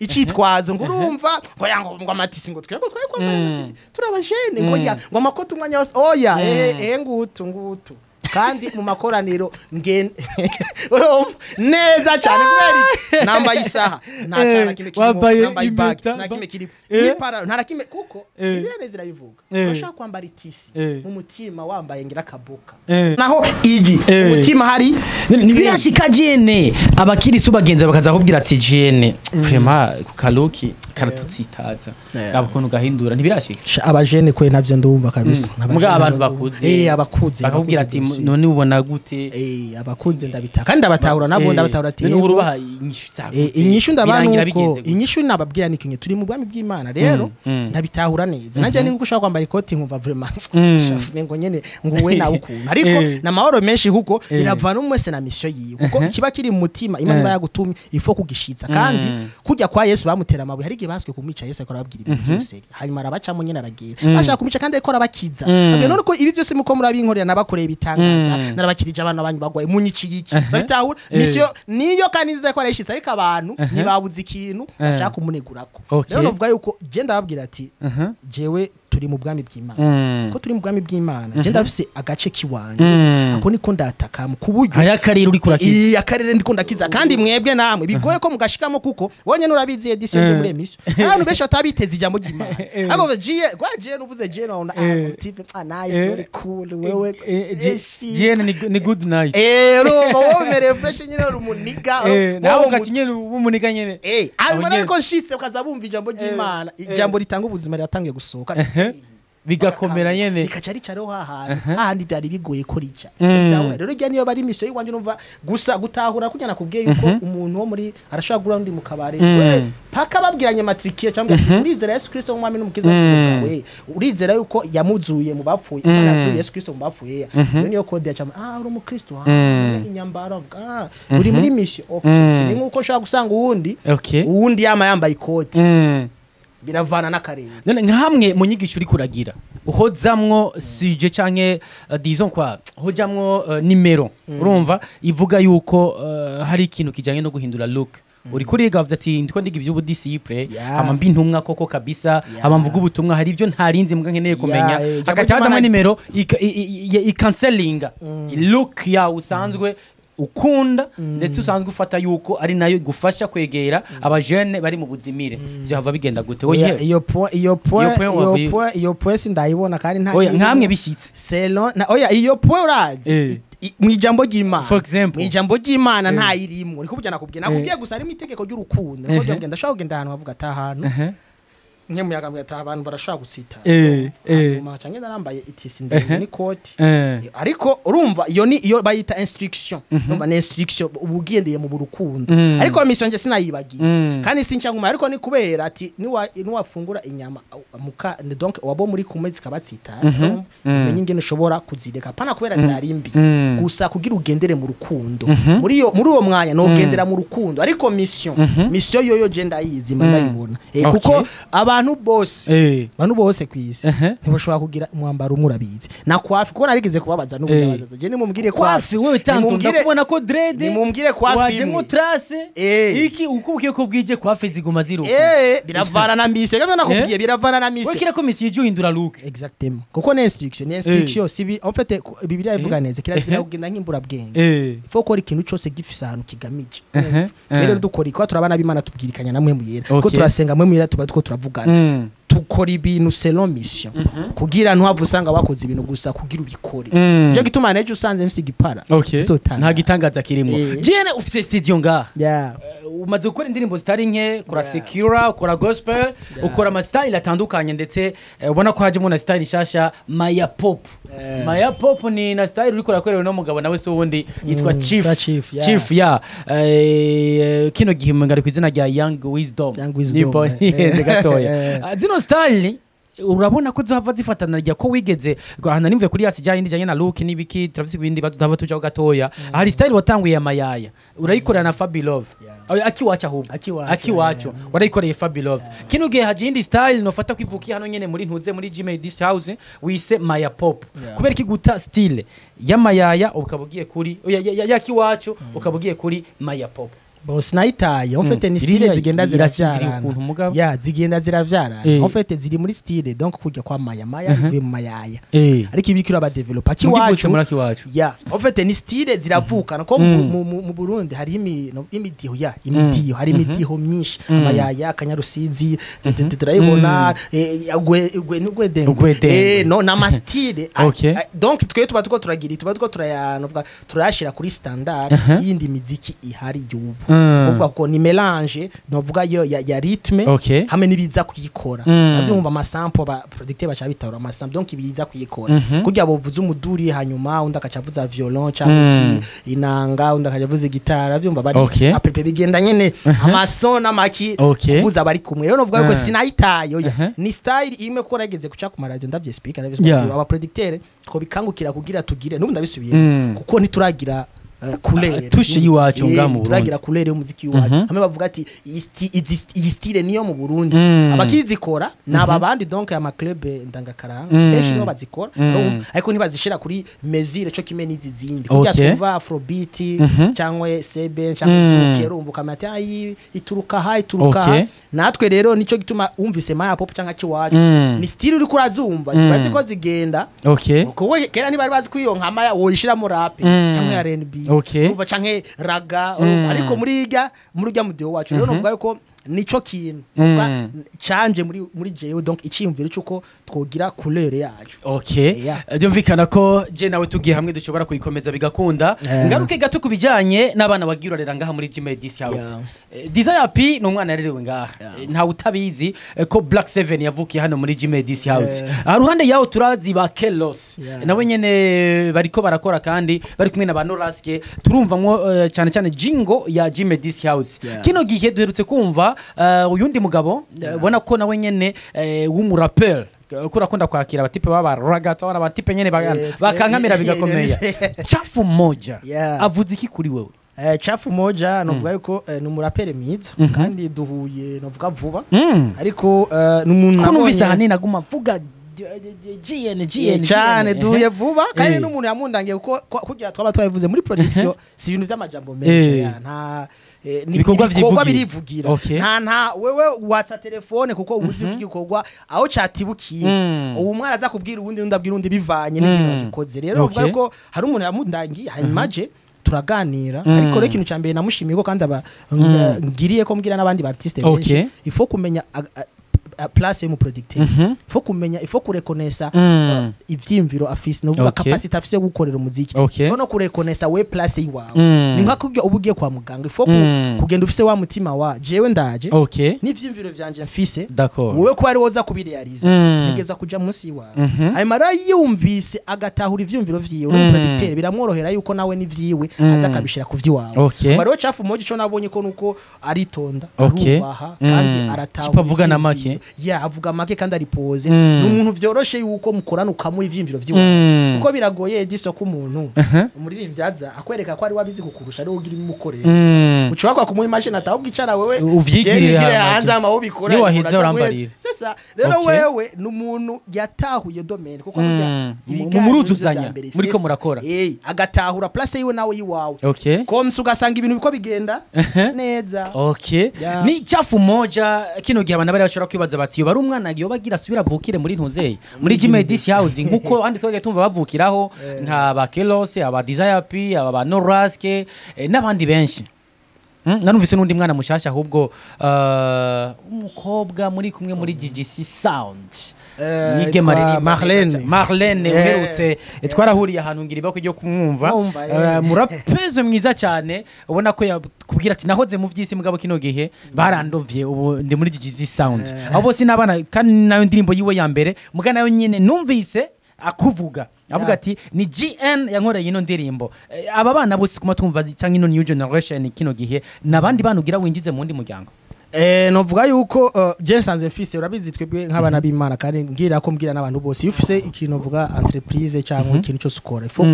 A: icitwazo ngo urumva ngo ya ngo amatissu, ngo twebwe twari kwambara amatissu turabajene, ngo ya ngo amakoti umwanya wose, oya. Eh, ngutu ngutu, kandi mu makoraniro ngen urumva neza cyane kubera iki? Nambaye isaha, nta cyana kimwe kirimo,
B: Wambaye
A: nambaye bag,
B: impeta,
A: nta kimwe kirimo, n'ipantaro nta na kimwe, kuko Bibiliya neza irabivuga. Urashaka kwambara itissu, mu mutima wambaye ngira akaboka, naho iyi umutima hari.
B: Ntibirashika jene abakirisu bagenzi bakaza kubwira ati: "Jene, vraiment ku kalook karatutsitaza, abo ukuntu gahindura"? Ntibirashika?
A: Sha, abajene kwe navyo ndumva kabisa.
B: Muga abantu bakuze
A: eh, abakuze
B: bakakubwira ati:
A: abakuze.
B: "None ubona gute?"
A: Eh, abakunze ndabita kandi ndabatahura nabo, ndabatahura ati
B: none
A: yego.
B: urubaha inyishu za
A: Eh,
B: gute?
A: Inyishu ndabana
B: Birangira
A: uko
B: bigenze gute?
A: Inyishu nababwira ni kimwe: turi mu bwami bw'Imana. Rero ndabitahura neza. Nanjye ni nkuko ushobora kwambara ikoti nkumva vraiment shafu ngo nyene ngo we nawe ukuntu, ariko na mahoro menshi, kuko biravana umwe wese na mission yiwe, kuko ikiba kiri mu mutima Imana iba yagutumye ifo kugishitsa. Kandi kujya kwa Yesu bamutera amabuye, hari igihe baswe kumwica. Yesu ariko arababwira ibintu byose, hanyuma arabacamo nyene aragira bashaka kumwica, kandi ariko arabakiza. Abwira: "None ko ibi byose muko murabinkorera, nabakoreye ibitangaza, narabakirije abana banyu bagwaye, munyiciye iki?" Babitahura mission niyo, kandi nziza ko arayishitsa, ariko abantu ntibabuze ikintu bashaka kumunegurako. Rero novuga yuko je ndababwira ati jewe turi mu bwami bw'Imana, ko turi mu bwami bw'Imana, je ndafise agace kiwanje, ako niko ndataka ku buryo
B: Hari akarere uri kurakiza.
A: Iyi akarere ndiko ndakiza, kandi mwebwe namwe bigoye ko mugashikamo, kuko wonye nurabizi edition yo muri émission, abantu benshi batabiteza ijambo ry'Imana, ariko jiye kwa jiye nuvuze jiye naona ah TV, ah nice, very cool wewe.
B: Jene ni good night.
A: Eh, urumva wowe umereye fresh nyine, uri umuniga.
B: Nawe ugaca nyene w'umuniga nyene.
A: Eh, hanyuma
B: Aho nyene.
A: ariko nshitse ukaza bumva ijambo ry'Imana, ijambo ritanga ubuzima riratangiye gusohoka,
B: Bigakomera nyene.
A: Rikaca ricaraho hahandi hahandi byari bigoye ko rica. Bitahura. Rero rya niyo bari mission y'iwanje, numva gusa gutahura kugira nakubwiye yuko umuntu wo muri arashobora guhura undi mu kabare, we paka babwiranye matricule cyangwa ati: "Urizera Yesu Kristo nk'umwami n'umukiza bwawe? Urizera yuko yamuzuye mu bapfuye? Imana yazuye Yesu Kristo mu bapfuye." Iyo niyo code ya cyangwa: "Ah, uri umukristo?" "Ah." Inyambaro avuga: "Ah, uri muri mission, okay." Ni nkuko ushobora gusanga uwundi uwundi yama yambaye ikoti. Biravana n'akarere.
B: None nkamwe mu nyigisho uri kuragira uhozamwo sujet canke disons quoi, hojamwo nimero, urumva ivuga yuko hari ikintu kijanye no guhindura look, uri kuriga wavuze ati: "Ndiko ndiga ivy'ubudisciple, hama mbi intumwa koko kabisa, hama mvuga ubutumwa, hari ibyo ntarinzi mbwa nkeneye kumenya."
A: Ijambo
B: Hagaca hajamwo
A: ry'Imana-
B: nimero ikanselinga look yawe usanzwe ukunda, ndetse usanzwe ufata yuko ari nayo igufasha kwegera abajene bari mu buzimire. Vyahava bigenda gute?
A: Oya,
B: Oye,
A: iyo point, iyo point,
B: Iyo point
A: iyo
B: wavuye-
A: point, iyo point sindayibona kandi nta
B: Oya,
A: kirimo.
B: nkamwe bishitse.
A: Selon na oya, iyo point urazi, mu ijambo ry'Imana,
B: For example.
A: mu ijambo ry'Imana ntayirimo. Niko burya nakubwiye gusa harimo itegeko ry'urukundo. Niko burya ndashobora kugenda ahantu bavuga ati ahantu Nkemuyaga mbwira ati abantu barashobora gutsitara. Hanyuma nca ngenda nambaye itisi ndende n'ikoti. Ariko urumva iyo ni iyo bayita instruction. Urumva ni instruction, uba ugendeye mu rukundo. Ariko mission nje sinayibagiye. Kandi sinca nguma, ariko ni kubera ati niwafungura inyama muka, donc wabo muri kumwe zikabatsitaza, urumva, umenye ingene ushobora kuzireka, pana kubera zari mbi, gusa kugira ugendere mu rukundo. Muri uwo mwanya nogendera mu rukundo, ariko mission yoyo je ndayizi, mba ndayibona. Kuko abantu bose, abantu bose kwisi ntibashobora kugira umwambaro umwe, urabizi, na coiffe, kuko narigeze kubabaza n'ubu ndabazaza je, nimumubwire
B: coiffe wewe tanto ndakubona ko dread
A: nimumubwire coiffe
B: wajemo
A: imwe.
B: Trace iki uko ukiye ko bwije coiffe ziguma ziruka.
A: Biravana na mission, gavyo nakubwiye, biravana na
B: wewe
A: mission.
B: Kira ko mission ije uhindura look.
A: Exactement, kuko ni instruction, ni instruction, sibi en fait Bibiliya ivuga neza, kirazira kugenda nk'imburabwenge. Il faut gukora ikintu cyose gifise ahantu kigamije. Rero dukora iko turabana b'Imana, tubwirikanya namwe muyera ko turasenga mwe muyera, tuba two turavugana. Tukora ibintu selon mission, kugira ntuhave usanga wakoze ibintu gusa kugira ubikore. Nico gituma nejo usanze mfise igipara uzotangara.
B: Nta gitangaza kirimo. Jene ufise studio ngaha.
A: Yeah.
B: Umaze gukora indirimbo zitari nke, ukora secular, ukora gospel, ukora ama style atandukanye, ndetse ubona ko hajemo na style nshasha, Maya Pop. Maya Pop ni na style uriko urakorewe no mugabo nawe se wundi yitwa Chief.
A: Yitwa Chief, yeah.
B: Chief ya kino gihe ngari ku izina rya Young Wisdom.
A: Young Wisdom,
B: Nipo nihenze gatoya. Zino style urabona ko zohava zifatana rya ko wigeze ahantu nimvuye kuri yasi jyanye n'ijyanye na look n'ibiki, turafise ibindi badava tujaho gatoya. Hari style watanguye ya mayaya urayikorera na Fabi Love. Akiwacu ahubwo.
A: Akiwacu,
B: akiwacu.
A: Yeah.
B: Warayikoreye Fabi Love. Kino gihe haje indi style nofata kwivukiye hano nyene muri ntuze muri Gmail this house wise Maya Pop. Kubera iki guta style ya mayaya ukaba ugiye kuri oya, ya kiwacu ukaba ugiye kuri Maya Pop?
A: Bon, sinayitaye, en fait ni style zigenda
B: irasinziriye
A: ziravyarana.
B: ukuntu mugabo.
A: Ya, zigenda ziravyarana. En fait ziri muri style, donc kujya kwa maya maya bivuye mu mayaya, ariko ibikira aba developer
B: mugivutse
A: kiwacu.
B: Muri akiwacu.
A: Ya, en fait ni style ziravukana ko mu Burundi hari imidiho, ya imidiho, hari imidiho myinshi, amayaya, akanyarusizi, turayibona, ugwe n'ugwedengwe.
B: Ugwedengwe.
A: No nama style. Donc twe tuba tuko turagira, tuba tuko turayanovuga, turayashira kuri standard y'indi miziki ihari y'ubu. Kuvuga ko ni mélange novuga yo ya rythme hamwe n'ibiza kuyikora. Avyumva ama sample, ba producteur baca bitabura ama sample, donc ibiza kuyikora kugira bovuze umuduri, hanyuma undi akaca avuza violon cyangwa iki inanga, undi akaca avuza gitara, avyumva bari apepe bigenda nyene, amason n'amaki kuvuza bari kumwe. Rero novuga yuko sinayitaye, oya. Ni style imwe, kuko nageze kuca ku maradiyo ndavye speaker, ndavye aba producteur ko bikangukira kugira tugire n'ubu ndabisubiye, kuko ntituragira couleur
B: Touche y'iwacu ngaha mu Burundi.
A: Turagira couleur y'umuziki w'iwacu, hamwe bavuga ati iyi style niyo mu Burundi. Abakizikora ni aba bandi, donc ama club ndangakaranga benshi nibo bazikora, urumva, ariko ntibazishira kuri mesure cyo kimwe n'izi zindi kugira twumva afrobeat cyangwa sebe cyangwa zouk, urumva ukamenya ati ayi ituruka ha, ituruka ha. Natwe rero nico gituma wumvise maya pop cyangwa kiwacu, ni style uriko urazumva ziba ziko zigenda. Kuko kera ntibari bazi ko iyo nkama woyishiramo rap cyangwa ya R&B, urumva, canke ragga, urumva. Ariko muri irya, muri urya mudiho wacu rero novuga yuko nico kintu novuga canje muri jewe, donc iciyumviro cyuko twogira couleur yacu. Yeah.
B: Byumvikana ko je nawe tugiye hamwe dushobora kuyikomeza bigakunda. Ngaruke gato ku bijanye n'abana wagira urarera ngaha muri Gmail This House. Desire P ni umwana yarerewe ngaha. Ntawe utabizi ko Black 7 yavukiye hano muri Gmail This House. Aha ruhande yaho turazi ba Kelos. Nabo nyene bariko barakora kandi bari kumwe na ba Noraske, turumvamwo cyane cyane jingo ya Gmail This House. Kino gihe duherutse kumva uyundi mugabo, ubona ko nawe nyene w'umurapeur, ko urakunda kwakira abatipe baba ragato, abatipe nyene bakankamira bigakomeye, Chafu Moja. Avuze iki kuri wewe?
A: Chafu Moja novuga yuko ni umurapere mwiza, kandi duhuye novuga vuba, ariko ni umuntu
B: ko numvise
A: nabonye-
B: ahanini aguma avuga GN GN.
A: Cyane.
B: GN.
A: Duhuye vuba kandi n'umuntu yamundangiye, kuko kugira twaba twabivuze muri production, si ibintu by'amajambo menshi, ya, nta ni
B: Ibikorwa
A: ibikorwa
B: vyivugira.
A: Birivugira. Nta wewe watsa telefone kuko ubuzi uko igikorwa aho catibukiye. Ubu mwana aza kubwira uwundi, undi abwira undi, bivanye n'ikintu gikoze. Rero uvuga ko hari umuntu yamundangiye, hanyuma je turaganira. Ariko rero ikintu cya mbere namushimiye ko kandi aba ngiriye ko mbwira n'abandi ba artiste benshi, il faut kumenya place y'umuproducteur. Faut kumenya, il faut kurekonesa ivyimviro afise, no vuga capacity afise yo gukorera umuziki, no kurekonesa we place yiwawe. Ni nka kubyo uba ugiye kwa muganga, il faut kugenda ufise wa mutima wa jewe ndaje n'ivyimviro vyanje mfise, wowe ko ari woza kubirealiza, ntegeza kuja munsi yiwawe. Hanyuma rero yumvise agatahura ivyumviro vyiwe, uri umuproducteur, biramworohera yuko nawe n'ivyiwe aza akabishira ku vyiwawe. Hanyuma rero Chafu Moja, ico nabonye ko nuko aritonda, arubaha kandi aratahura
B: Tipo avuga na
A: ivyiyumviro.
B: make.
A: Ya, avuga make kandi aripoze.
B: Mm.
A: Ni umuntu vyoroshe yuko mukorana ukamuha ivyiyumviro vyiwawe, kuko biragoye diso ko umuntu umuririmbyi aza akwereka ko ari wabizi kukurusha, ari ugira ibimukorera, ushobora kumuha imashini atahubwo icara wewe,
B: Uvyigirire
A: je nigire
B: hama
A: hanze ama ubikora.
B: Niwaheza
A: uraza
B: urambarira.
A: guheza. C'est ça. Rero wewe ni umuntu yatahuye domaine, kuko burya ibiganiro
B: Muruzuzanya,
A: nivyo vya mbere,
B: muriko
A: c'est ça.
B: murakora.
A: Agatahura place yiwe nawe yiwawe, komsa ugasanga ibintu biko bigenda neza. Yeah.
B: Ni Chafu Moja. Kino gihe abantu bari bashobora kwibaza bati yoba ari umwana yoba agira asubira avukire muri ntuzeye muri Gmedis House, nkuko abandi twagiye tumva bavukiraho, nka ba Kelose, aba Desire P, aba ba Noraske, n'abandi benshi. Narumvise n'undi mwana mushasha ahubwo, umukobwa muri kumwe muri GGC Sound. Mwigema
A: Yitwa
B: aririmba
A: Marlene.
B: neza cyane. Marlene, uherutse twarahuriye ahantu ngira ibako ryo kumwumva.
A: Mwumva,
B: Murapeze mwiza cyane, ubona ko yakubwira ati nahoze mu vy'isi, mugabo kino gihe barandovye, ubu ndi muri GGC Sound. Abo bose n'abana, kandi nayo ndirimbo yiwe ya mbere muga nayo nyene numvise akuvuga avuga ati ni GN yankoreye ino ndirimbo. Aba bana bose kuma tumva cyangwa ino new generation kino gihe, nabandi bana ugira winjize mu wundi muryango?
A: Novuga yuko je nsanzwe mfise, urabizi twebwe nk'abana b'Imana, kandi ngira ko mbwira n'abantu bose, iyo ufise ikintu uvuga entreprise cyangwa ikintu cyose ukora, il faut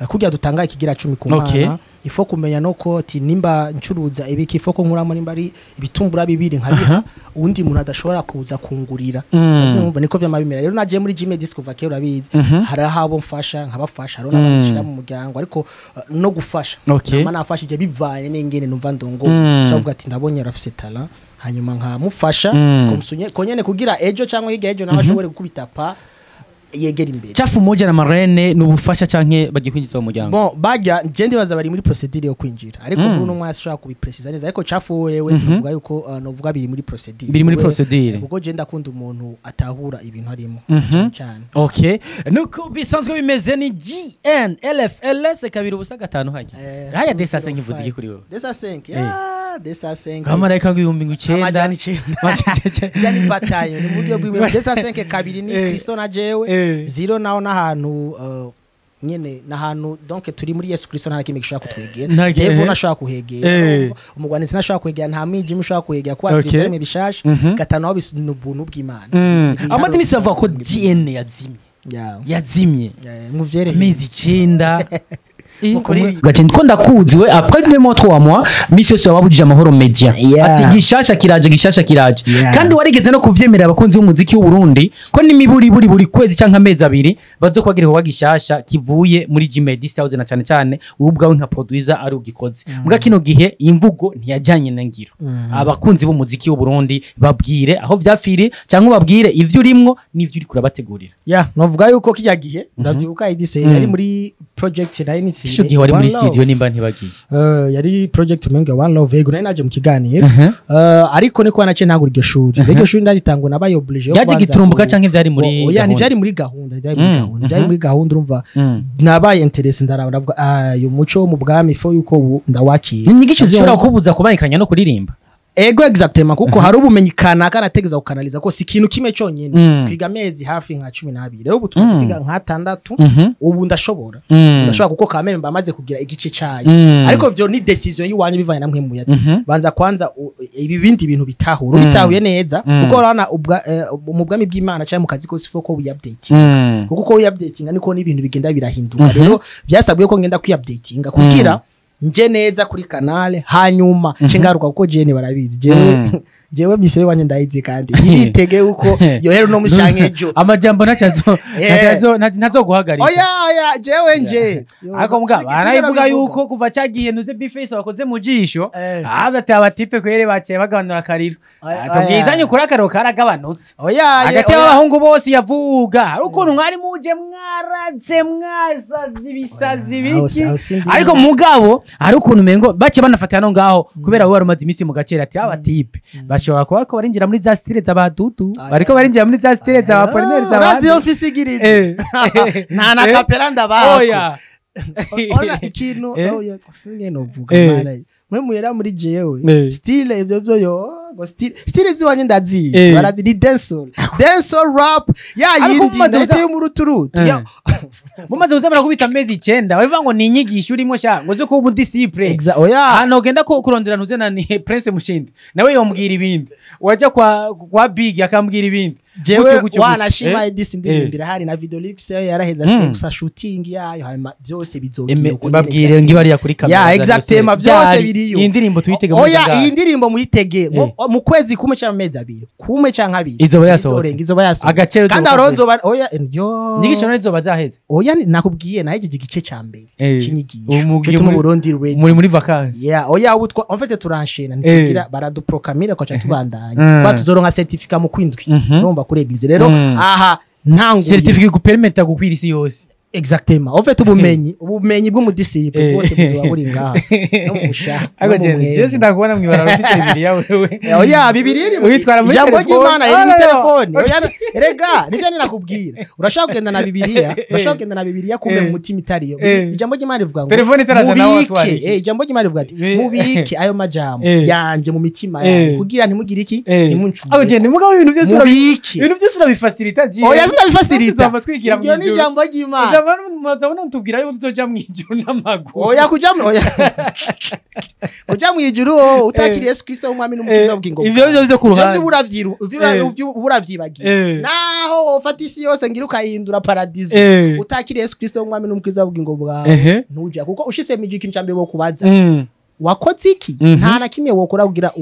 A: kugira dutanga ikigira 10 ku Mana, il faut kumenya no ko ati nimba ncuruza ibiki, il faut ko nkuramo nimba ari ibitumbura bibiri nkabiha undi muntu adashobora kuza kungurira. Uravyumva, niko vyama bimera. Rero naje muri Gym Disc kuva kera, urabizi, hari aho mfasha nkabafasha, hariho n'abandi nshira mu muryango, ariko no gufasha nama nafashije bivanye n'ingene numva ndongo. Ushobora ati ndabonye arafise talent, hanyuma nkamufasha kumusunye konyene kugira ejo cyangwa hirya ejo nawe ashobore gukubita pa yegera imbere.
B: Chafu Moja na Marlene ni ubufasha canke bagiye kwinjiza mu muryango?
A: Bon, bajya je ndibaza bari muri procedure yo kwinjira, ariko muri uno mwanya sinshobora kubipresiza neza, ariko Chafu wewe novuga yuko novuga biri muri procedure.
B: Biri muri procedure.
A: Kuko je ndakunda umuntu atahura ibintu arimo cyane cyane.
B: Okay, nuko bisanzwe bimeze. Ni GN LFLS 205 hajya haya desa sengi mvuze iki kuri wewe?
A: Desa 5, ya desa 5.
B: Kamarayika ngo 9000.
A: 900 yani batayo ni mu buryo bw'imwe. Desa 5 kabiri ni Kristo na jewe, zero naho n'ahantu nyene n'ahantu, donc turi muri Yesu Kristo, nta kimwe gishobora kutwegera. Devo ntashobora kuhegera, umugwanisi ntashobora kuhegera, nta mwijima ushobora kuhegera, kuko turi mu bishasha. Gatanu aho ni ubuntu bw'Imana.
B: Amaze iminsi bavuga ko GN yazimye. Yazimye.
A: Yeah, muvyerekeye.
B: Amezi 9.
A: Mukuri-
B: Gati ko ndakuzi we, après 2 mois, 3 mois, misi yose wabujije amahoro media ati gishasha kiraje, gishasha kiraje. Kandi warigeze no kuvyemerera abakunzi b'umuziki w'u Burundi ko n'imiburi buri buri kwezi canke amezi 2 bazokubagira igikorwa gishasha kivuye muri Gmail House, na cane cane wowe ubwawe nka producer ari ugikoze. Mbwa kino gihe imvugo ntiyajanye na ngiro. Abakunzi b'umuziki w'u Burundi babwire aho vyapfiriye, cyangwa babwire ivyo urimwo n'ivyo uriko urabategurira.
A: Ya, novuga yuko kijya gihe ndavyibuka Edise yari muri project nari nitsinde.
B: Ico gihe wari muri
A: One Love.
B: studio nimba ntibagiye.
A: Yari project umenga One Love, yego, nari naje mu kiganiro. Ariko niko naciye ntangura iryo shuri. Iryo shuri ndaritangwa nabaye obligé yo
B: Ryaje
A: kubanza
B: giturumbuka canke vyari muri
A: Oya,
B: gahunda?
A: ntivyari muri gahunda, ntivyari muri gahunda, ntivyari muri gahunda, urumva. Nabaye intéressé, ndaraba, ndavuga ah uyu muco wo mu bwami fo yuko ubu ndawakira.
B: Ni inyigisho zishobora kubuza kubangikanya no kuririmba?
A: Ego, exactement, kuko hari ubumenyi kanaka nategeza kukanaliza ko si ikintu kimwe cyonyine. Twiga amezi hafi nka 12, rero ubu tumaze kwiga nk'atandatu. Ubu ndashobora ndashobora kuko kamere mba maze kugira igice cayo. Ariko vyo ni decision yiwanje bivanye namwe muyati banza kwanza ibi bindi bintu bitahura, ubitahuye neza, kuko urabona mu bwami bw'Imana cyangwa mu kazi kose faut ko wiupdate, kuko uko wiupdatinga niko n'ibintu bigenda birahinduka. Rero byasabwe ko ngenda kwiupdatinga kugira nje neza kuri canal, hanyuma nce ngaruka, kuko jene barabizi jewe mise wanje ndayizi, kandi ntibitege uko yohera no mushanke ejo.
B: Amajambo ntacazo ntazoguhagarika.
A: Oya oya, jewe nje
B: Ariko mugabo arayivuga yuko kuva cyagiye ntuze Bface wakoze mu jisho, ati abatipe kwere baciye bagabanura akariro. Tubwizanye kuri akariro karagabanutse
A: oya
B: hagati y'abahungu bose. Yavuga hari ukuntu mwari muje mwaraze mwasaze ibisazi biki, ariko mugabo hari ukuntu umengo bace banafatira no ngaho kubera we wari umaze iminsi mu gaceri, ati abatipe. Bashobora kuba ko barinjira muri za style z'abadudu, bariko barinjira muri za style za Apollinaire,
A: Urazi iyo
B: z'abandi.
A: mfise igiridi, nta na kapera ndabako.
B: Oya.
A: Ona ikintu, oya, singe novuga. Mana, mwe muyera muri jewe style ivyo vyo yo ngo style ziwanye ndazizi. Barazi ni dancehall, dancehall rap ya
B: Ariko
A: yindi
B: mumaze
A: ndahita yo mu ruturutu.
B: Mumaze kuza barakubita amezi 9, babivuga ngo ni inyigisho urimo sha, ngo zo kuba umudisciple.
A: Oya.
B: Hano ugenda ko kurondera ntuze na ni Prince Mushindi, nawe yombwira ibindi, wajya kwa Big akambwira ibindi.
A: Jewe
B: Gutyo, gutyo, gutyo.
A: wanashima Edis, indirimbo irahari na video lyrics yayo yaraheze, asigaye gusa shooting yayo, hanyuma byose bizogira uko nyene.
B: Babwire ngibariya kuri kamera
A: Ya,
B: za
A: exactement,
B: Yose.
A: byose
B: Byari.
A: biriyo.
B: Iyi ndirimbo tuyitege muri
A: Oya,
B: Zangahe?
A: iyi ndirimbo muyitege mu kwezi kumwe cyangwa amezi 2, kumwe cyangwa abiri.
B: Izoba yasohotse.
A: Izorenga, izoba yasohotse.
B: Agaciro
A: Kandi
B: izoba
A: aronzo oya yo.
B: Inyigisho none izoba zaheze?
A: Oya, nakubwiye nahejeje igice ca mbere c'inyigisho
B: Ubu mugiye
A: cyo tuma
B: muri
A: Burundi ready.
B: Muri vacances.
A: Yeah, oya, ubu en fait turanshena, ntitugira baraduprokamira ko tubandanya, batuzoronka certificat mu kwindwi. Urumva kuri église rero aha ntanguye.
B: Certificat igupermeta gukwira isi yose.
A: Exactement, en fait ubumenyi bw'umudisciple bwose buzoba buri ngaha no mu mushaha no
B: Ariko
A: mu
B: je
A: mwenge.
B: sindakubona mw'ibarabara ufise Bibiliya wewe.
A: Oya, Bibiliya iri
B: Uyitwara muri
A: ijambo
B: telefone.
A: ry'Imana iri muri
B: Ah,
A: telefone. Oya, erega nibyo ninakubwira, urashobora kugenda na Bibiliya, urashobora kugenda na Bibiliya kumbe mu mutima itariyo. Ijambo ry'Imana rivuga ngo
B: Telefone itaraza nawe
A: mubike
B: watwara iki?
A: Ijambo ry'Imana rivuga ati mubike ayo majambo yanje mu mitima yanyu kugira ntimugire iki, ntimuncumure.
B: Ariko je mugabo ibintu byose
A: Mubike.
B: ibintu byose urabifacilita je.
A: Oya, sinabifacilita.
B: Tuzava twigira mu
A: Iryo ni
B: ijuru.
A: ijambo ry'Imana.
B: Muzabona mutubwira yuko tuzoja mu ijuru n'amaguru.
A: Oya, oya, kuja mu ijuru wowe utakiriye Yesu Kristo umwami n'umukiza w'ubugingo
B: Ivyo
A: bwawe.
B: byo ku
A: Ivyo
B: ruhande.
A: vyo uravyibagiye. Naho wofata isi yose ngira ukayihindura paradizo, utakiriye Yesu Kristo umwami n'umukiza w'ubugingo bwawe, ntuja, kuko ushitse mu ikintu ca mbere bokubaza, wakoze iki? Nta na kimwe wokora kugira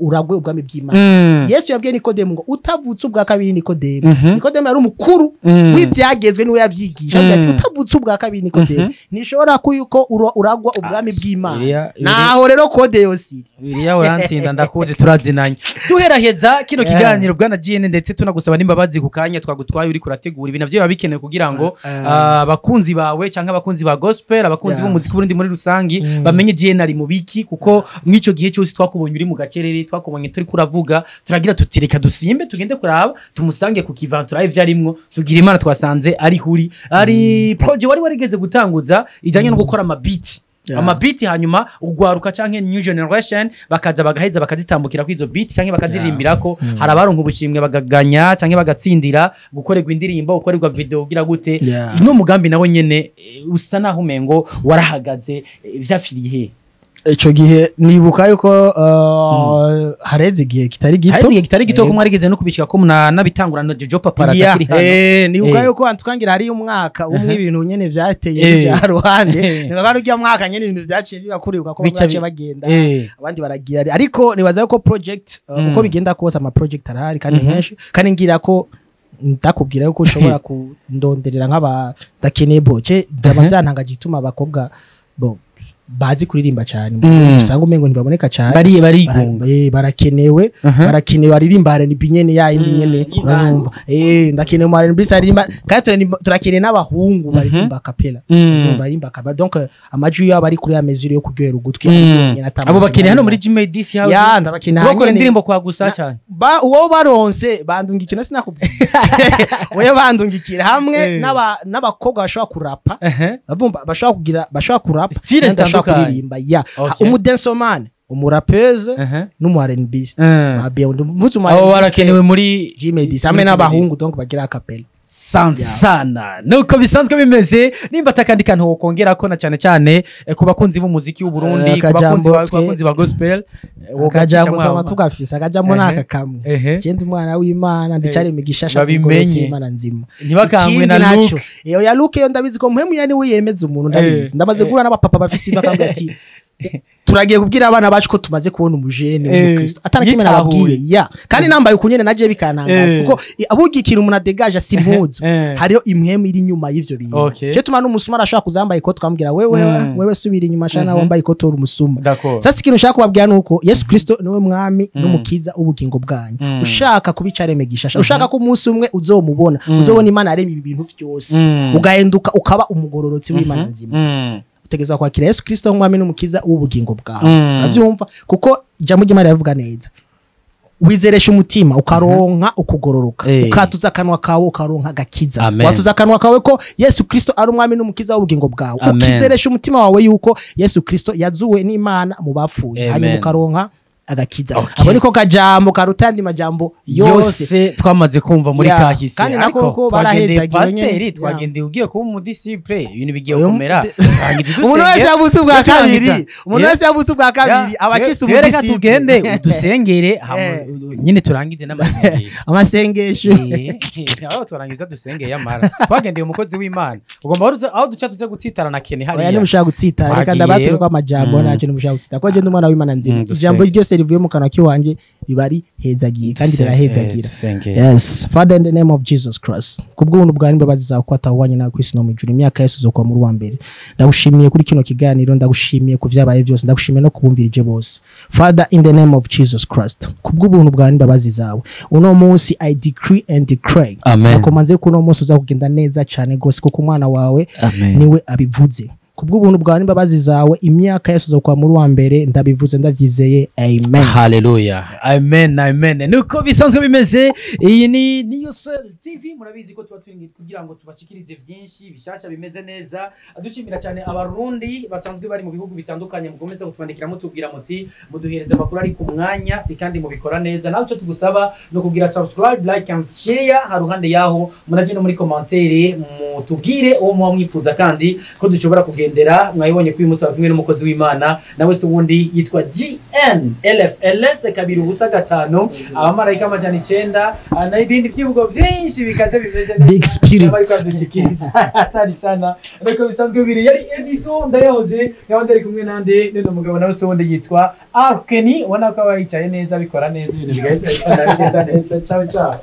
A: uragwe ubwami bw'Imana. Yesu yabwiye Nikodemu ngo utavutse ubwa kabiri, Nikodemu, Nikodemu yari umukuru w'ibyagezwe, niwe yavyigisha. Avuga ati utavutse ubwa kabiri, Nikodemu, ntishobora kuyuko uragwa ubwami bw'Imana. Naho rero kode yose iri.
B: Biriya urantsinda, ndakuzi, turazinanye. Duheraheza kino kiganiro, bwana GN, ndetse tunagusaba n'imbabazi ku kanya twagutwaye uri kurategura ibintu navyo biba bikenewe kugira ngo abakunzi bawe canke abakunzi ba gospel, abakunzi b'umuziki w'Uburundi muri rusangi bamenye GN ari mu biki, kuko mw'ico gihe cyose twakubonye uri mu gacerere, twakubonye turi kuravuga, turagira tuti reka dusimbe tugende kuraba tumusange ku kivantura ivyo arimwo. Tugira Imana twasanze ari huri ari projet wari warigeze gutanguza ijanye no gukora amabiti, amabiti, hanyuma ugwaruka canke new generation bakaza bagaheza bakazitambukira kuri izo beat canke bakaziririmbirako. Hari abaronka ubushimwe bagaganya canke bagatsindira gukorerwa indirimbo, gukorerwa video, kugira gute. No mugambi nawe nyene usa naho umengo warahagaze, vyapfiriye he?
A: Ico gihe nibuka yuko hareze igihe kitari gito.
B: Hareze igihe kitari gito ko mwarigeze no kubishika ko nabitangurana na Jojo Paparazi akiri hano.
A: Nibuka yuko antukangira hari umwaka umwe ibintu nyene vyateye bija ruhande. Nibuka ko urya mwaka nyene ibintu vyaciye bibakuribuka ko
B: Bica
A: baciye bagenda, abandi baragira, ariko nibaza yuko project uko bigenda kose ama project arahari kandi menshi, kandi ngira ko ndakubwira yuko ushobora kundonderera nk'aba ndakeneye boce ndaba byantanga gituma abakobwa bo bazi kuririmba cyane usanga umengo ntibaboneka cyane.
B: Bari barigunga.
A: Barakenewe. Barakenewe baririmba R&B nyene ya yindi nyene. Urumva, ndakenewe mu R&B aririmba, kandi turakeneye n'abahungu baririmba a cappella. Urumva, baririmba a cappella, donc amajwi yabo ari kuri ya mesure yo kuryohera ugutwi nyene ata
B: Abo bakeneye hano
A: amasomo.
B: muri Gmail DC House.
A: Ya, ndabakeneye.
B: Bakora
A: nyene.
B: indirimbo kwa gusa cyane.
A: Ba uwo baronse bandungikira, sinakubwiye oya, bandungikira hamwe n'abakobwa bashobora kurapa. Bavumba bashobora kugira, bashobora kurapa
B: Style
A: kandi bashobora
B: zitandukanye.
A: kuririmba ya umudanceman, umurapeuse n'umu R&Bist. Ba bien mvuze umu
B: Abo
A: R&Bist,
B: barakenewe muri
A: Gmail DC hamwe n'abahungu donc bagira a cappella.
B: Sansana nuko bisanzwe bimeze. Nimba atakandi kantu wokongera ko na cyane cyane ku bakunzi b'umuziki w'u Burundi, ku bakunzi
A: Akajambo
B: ku bakunzi ba gospel,
A: akajambo
B: wogacishamo
A: twama
B: aho.
A: tugafise akajambo naka kamwe. Je ndi umwana w'Imana, ndicare imigishasha
B: Babimenye.
A: kugororotse Imana nzima.
B: Ntibakangwe
A: Ikindi
B: na
A: naco,
B: look.
A: Iyo ya look yo ndabizi ko muhemu yani we yemeza umuntu, ndabizi. Ndamaze guhura n'abapapa bafise imvi bakambwira ati turagiye kubwira abana bacu ko tumaze kubona umujene w'umukristo atana kimwe
B: Yitahuye.
A: nababwiye ya, kandi nambaye ukunyene naje bikantangaza, kuko abuga ikintu umuntu adegaje si impuzu, hariho impwemu iri inyuma y'ivyo bintu. Cyo tuma n'umusuma arashobora kuzambaye ikoti twambwira wewe, wewe subira inyuma shana, wambaye ikoti uri umusuma. Sasa ikintu nshaka kubabwira nuko Yesu Kristo niwe mwami n'umukiza w'ubugingo bwanyu. Ushaka kuba icareme gishasha, ushaka ko umunsi umwe uzomubona, uzobona Imana yaremye ibi bintu vyose, ugahinduka ukaba umugororotsi w'Imana nzima, utegerezwa kwakira Yesu Kristo nk'umwami n'umukiza w'ubugingo bwawe. Uravyumva, kuko ijambo ry'Imana rivuga neza. Wizeresha umutima ukaronka ukugororoka, ukatuza akanwa kawe ukaronka agakiza.
B: Amen.
A: Watuza akanwa kawe ko Yesu Kristo ari umwami n'umukiza w'ubugingo bwawe,
B: Amen.
A: ukizeresha umutima wawe yuko Yesu Kristo yazuwe n'Imana mu bapfuye,
B: Amen.
A: hanyuma ukaronka agakiza.
B: Okay.
A: Abo niko kajambo karuta andi majambo yose
B: yose twamaze kumva muri
A: Yeah.
B: kahise.
A: Kandi nako
B: Ariko
A: ko
B: twagendeye
A: barahezagiwe nyene.
B: pasiteri,
A: Yeah.
B: twagendeye ugiye kuba umudisciple, ibintu bigiye
A: Uyu-
B: gukomera.
A: Umuntu wese yavutse ubwa kabiri, umuntu wese yavutse ubwa kabiri aba akise
B: reka
A: umudisciple.
B: tugende udusengere hama nyine turangize n'amasengesho.
A: Amasengesho.
B: Aho turangiza dusengeye, amara twagendeye umukozi w'Imana ugomba aho duca tuze gutsitara na Kene
A: Oya,
B: hariya.
A: nimushaka gutsitara, reka
B: Twagiye.
A: ndabature ko amajambo ntacyo nimushaka gutsitara, ko agenda umwana w'Imana nzima.
B: Dusenge.
A: Ijambo ryose rivuye mu kanwa kiwanje riba rihezagiye kandi rirahezagira.
B: Dusenge.
A: Yes, Father, in the name of Jesus Christ. Kubw'ubuntu bwawe n'imbabazi zawe, ko atawubanye nawe ku isi no mu ijuru, imyaka yose uzokuba muri wa mbere. Ndagushimiye kuri kino kiganiro, ndagushimiye ku vyabaye byose, ndagushimiye no kubumvirije bose. Father, in the name of Jesus Christ. Kubw'ubuntu bwawe n'imbabazi zawe, uno munsi I decree and declare.
B: Amen.
A: Ndakomanze ko uno munsi uza kugenda neza cyane gose, kuko umwana wawe
B: Amen.
A: niwe abivuze. Kubw'ubuntu bwawe n'imbabazi zawe, imyaka yose uzokuba muri wa mbere, ndabivuze ndabyizeye. Amen.
B: Haleluya, amen, amen. Nuko bisanzwe bimeze, iyi ni Niyo Sel TV. Murabizi ko tuba turi kugira ngo tubashikirize byinshi bishasha bimeze neza. Dushimira cyane Abarundi basanzwe bari mu bihugu bitandukanye, mukomeza kutwandikira mutubwira muti muduhereza amakuru ari ku mwanya, ati kandi mubikora neza. Nawe icyo tugusaba ni ukugira subscribe, like and share. Haruhande yaho muraje no muri commentaire mutubwire uwo muba mwifuza kandi ko dushobora kugendera. Mwabibonye ko uyu mutu kumwe n'umukozi w'Imana, nawe se ubundi yitwa GN LFLS 205, abamarayika 900, n'ibindi byivugo byinshi bikaze bimeze neza.
A: Big spirit.
B: Bariko badushikiriza atari sana, ariko bisanzwe biri. Yari Edison Ndayahoze, nkaba ndari kumwe nande n'uno mugabo, nawe se ubundi yitwa Arkeni. Ubona ko aba yicaye neza, abikora neza, ibintu bigahita bigenda neza. Ciao ciao.